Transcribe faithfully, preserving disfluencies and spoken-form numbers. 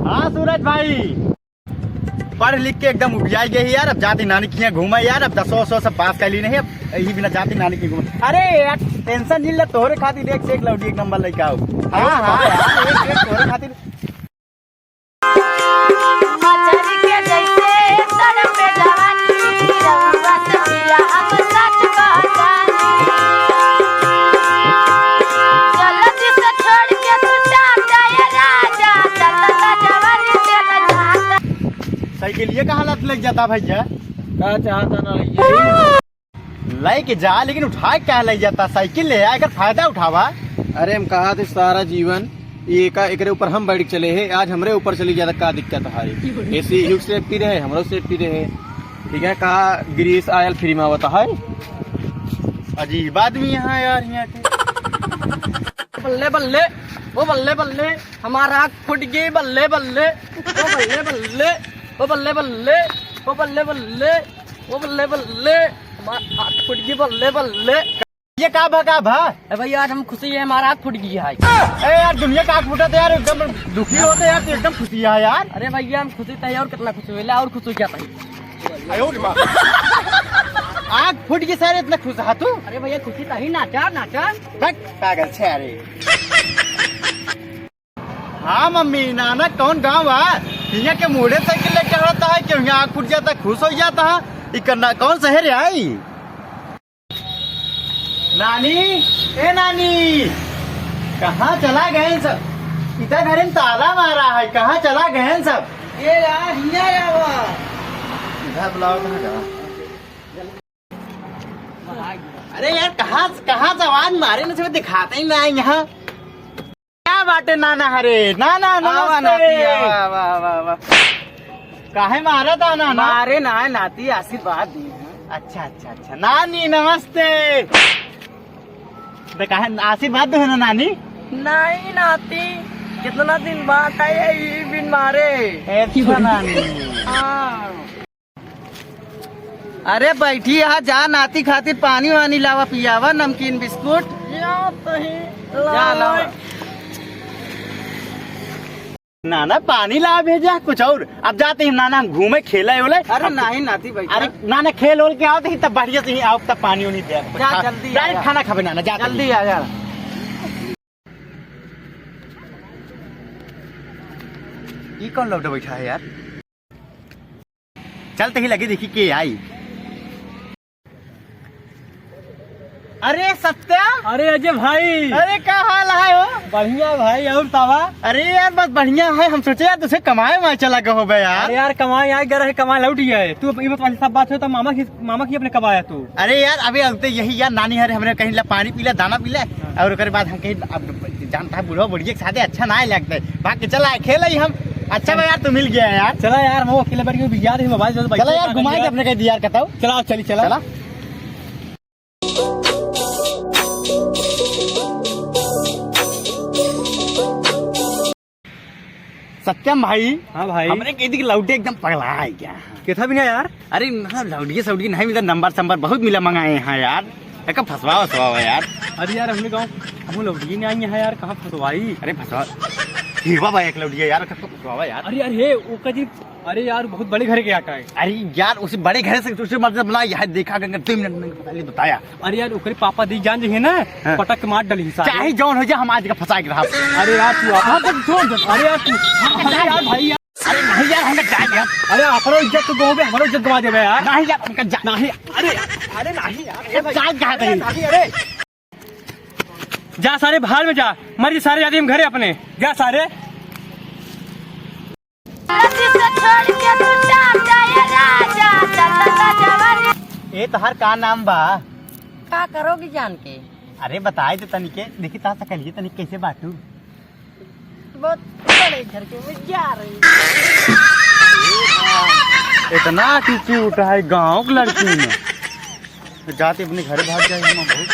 हाँ सूरज भाई, पढ़ लिख के एकदम उबियाई गई यार। अब जाती नानी के यहाँ घूमा यार। अब दसो सौ सब पास कर ली नहीं, अब यही बिना जाती नानी के घूमा। अरे यार, टेंशन नहीं ले, तोहरे खातिर एक से एक लौटी, एक नंबर लइका हो। हाँ, हाँ, यार, एक से एक तोहरे खातिर। मछरी के जैसे तड़पे जवानी, रउआ से पिया हम सच कहतानी। जल्दी से छोड़ के तू जा जाए राजा, चलता जवानी तेल जाता। साइकिलिया कहाँ लत लग जाता भैया? का चाहता ना लइके? लइके जा, लेकिन उठा के काहे लइ जाता? साइकिल ले आ, एकर फायदा उठावा। अरे हम कहा थे सारा जीवन ये का, एकरे ऊपर हम बैठ के चले हैं, आज हमरे ऊपर चली जाता, का दिक्कत है? ऐसे ही safety रहे, हमरो safety रहे। ठीक है, कहा grease oil free में आवता है। अजीब आदमी यहाँ यार, यहाँ के। बल्ले बल्ले, ओ बल्ले बल्ले, हमार आँख फूट गई, बल्ले बल्ले, ओ बल्ले बल्ले, ओ बल्ले बल्ले, ओ बल्ले बल्ले, ओ बल्ले बल्ले, हमार आँख फूट गई, बल्ले बल्ले। ये का भा, का भा? ए भैया, आज हम खुशी है, हमार आँख फूट गई है। ए यार, दुनिया का आँख फूटा था यार, एकदम दुखी होते यार, तू एकदम खुशी है यार। अरे भैया, हम खुशी थे और कितना खुशी होइला, और खुशी क्या था? आँख फूट गई सारे, इतना खुश हा तू? अरे भैया, खुशी तो ही, नाचा, नाचा। बक, पागल छे रे। हाँ मम्मी, नाना कौन गाँव बा? हियाँ के मोटरसाइकिल लेके आवता है, क्यों हियाँ आँख फूट जाता, खुश हो जाता है। ई करना कौन शहर है आई? नानी, ए नानी, कहाँ चला गए सब? इधर घर में ताला मारा है, कहाँ चला गए सब? ये यार, हियाँ आवा। इधर बुलाओ, कहाँ गया? अरे यार, कहाँ, कहाँ से आवाज मारे न, सब दिखाते ही ना है यहाँ। क्या बाटे नाना, हरे नाना, आवा नमस्ते। नाती, आवा, आवा, आवा, आवा। काहे मारा था नाना? मारे ना, नाती आशीर्वाद दी है। अच्छा, अच्छा, अच्छा। नानी नमस्ते। तो काहे आशीर्वाद दे ना नानी? नहीं नाती, कितना दिन बाद आए ई बिन मारे। अच्छा नानी। हाँ। अरे बैठी यहाँ, जा नाती खातिर पानी वानी लावा, पियावा, नमकीन बिस्कुट। या तही जा लावा। लावा। नाना पानी लावा भेजा कुछ और। अब जाते ही नाना हम घूमे खेले ओले। अरे अब नहीं नाती बैठा। अरे नाना खेल ओल के आओ तो ही तब बढ़िया से ही आओ तब पानी उनी दे। जा जल्दी direct आया। खाना खाबे नाना, जा जल्दी तनी। आया। ई कौन लौटे बैठा है यार? चल तही लगे देखी के आई। अरे सत्या। अरे अजय भाई। अरे का हाल है हो? बढ़िया भाई, और तावा? अरे यार बस बढ़िया है, हम सोचे यार तुझे कमाए वमाए चला गए हो बे यार। अरे यार कमाए आए गए रहे, कमाए लौट गया है। तू ये बता सब बात हो तो मामा की, मामा की अपने कब आया तू? अरे यार अबे अब तो यही यार नानी हरे हमरे कहीं ला पानी पीला, दाना पीला हाँ। और ओकरे बाद हम कहीं अब जानता है बुढ़वा बुढ़िया के साथे अच्छा ना लगता है। भाग के चला खेल ही हम। अच्छा बा यार, तू मिल गया यार। चला यार, वो अकेले बैठ के बिगाड़ ही मोबाइल से चला यार, घुमाए के अपने कहीं दियार कताऊ। चला, चली, चला। चला। सत्यम भाई। हाँ भाई। हमरे के दिख लौटे एकदम पगला है क्या? कितना भी ना यार। अरे ना, लौटिए सौटिए नहीं मिला, नंबर संबर बहुत मिला मंगाए हैं यार। एक फंसवा वसवा हुआ यार। अरे यार, हमने गाँव, हम लौटिए नहीं आई हैं यार, कहाँ फंसवाई? अरे फंसवा, हीरवा भाई एक लौटिए यार, कब तो फंसवा यार। अरे यार, हे, वो का जी, अरे यार, बहुत बड़े घर के आटा है। अरे यार, उसे बड़े घर से, उसे मतलब ना, यहाँ देखा गंगा, दो मिनट में पहले बताया। अरे यार, ओकरे पापा दी जान जइहे ना, हाँ। पटक के मार डाली सारे। चाहे जौन हो जाए, हम आज का फंसा के रहा। अरे यार, तू आप हाँ, तो छोड़ दे। अरे यार, तू, अरे यार, भाई यार। अरे नहीं यार, हमका जाए यार। अरे, अपनो इज्जत तो गवा देबे, हमरो इज्जत गवा देबे यार। नहीं यार, हमका जा। नहीं, अरे, अरे नहीं यार, ए भाई। जाए कहाँ अरे कहीं? नहीं, अरे। जा सारे बाहर में जा, मर गए सारे आदमी घरे अपने, जा सारे। ए, तोहार का नाम बा? का करोगी जान के? अरे बताए तो तनिके, देखी ता सकलिए तनिक कैसे बाटू? बहुत बड़े घर के मुझे रही। इतना attitude है गाँव के लड़की में। तो जाते अपने घर भाग जाए, हम बहुत